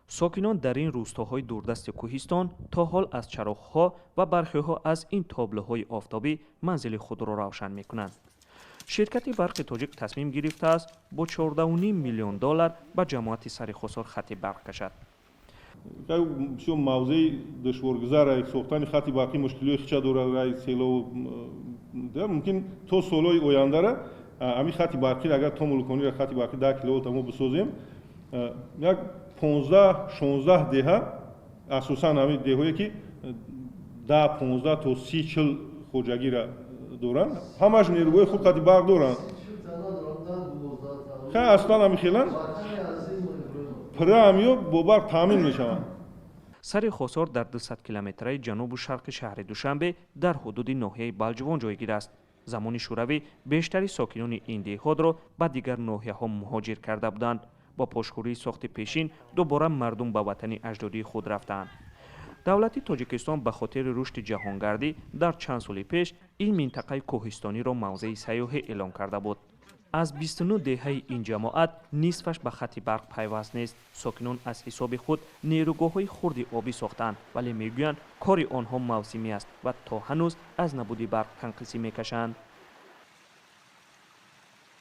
Сокинон дар ин рӯстоҳои дурдасти кӯҳистон то ҳол аз чароғҳо ва бархеҳо аз ин тоблоҳои офтобӣ манзили худро равшан мекунанд. Ширкати Барқи Тоҷик тасмим гирифтааст, бо 14,5 миллион доллар ба ҷамоати Сари Хосор хати барқ кашад. Бисёр мавзеи душворгузар, сохтани хати барқӣ мушкилиҳои хича дорад. Рай село мумкин то солҳои ояндара ҳамин хати барқӣ, агар то Мулуконира хати барқӣ 10 киловолта мо бисозем, як 15-16 деҳа, асосан ҳамин деҳое ки 10, 15 то 30, 40 хоҷагира доранд, ҳамаш нерӯгоҳи худ хати барқ доранд. Хай, аслан ҳамин хелан пурра ҳамиё бо барқ таъмин мешаванд. Сари Хосор дар 200 километраи ҷанубу шарқи шаҳри Душанбе, дар ҳудуди ноҳияи Балҷувон ҷойгир аст. Замони Шӯравӣ бештари сокинони ин деҳотро ба дигар ноҳияҳо муҳоҷир карда буданд. Бо пошхӯрии сохти пешин дубора мардум ба ватани аҷдодии худ рафтаанд. Давлати Тоҷикистон ба хотири рушди ҷаҳонгардӣ дар чанд соли пеш ин минтақаи кӯҳистониро мавзеи сайёҳӣ эълон карда буд. Аз 29 деҳаи ин ҷамоат нисфаш ба хати барқ пайваст нест. Сокинон аз ҳисоби худ нерӯгоҳҳои хурди обӣ сохтаанд, вале мегӯянд, кори онҳо мавсимӣ аст ва то ҳанӯз аз набуди барқ танқисӣ мекашанд.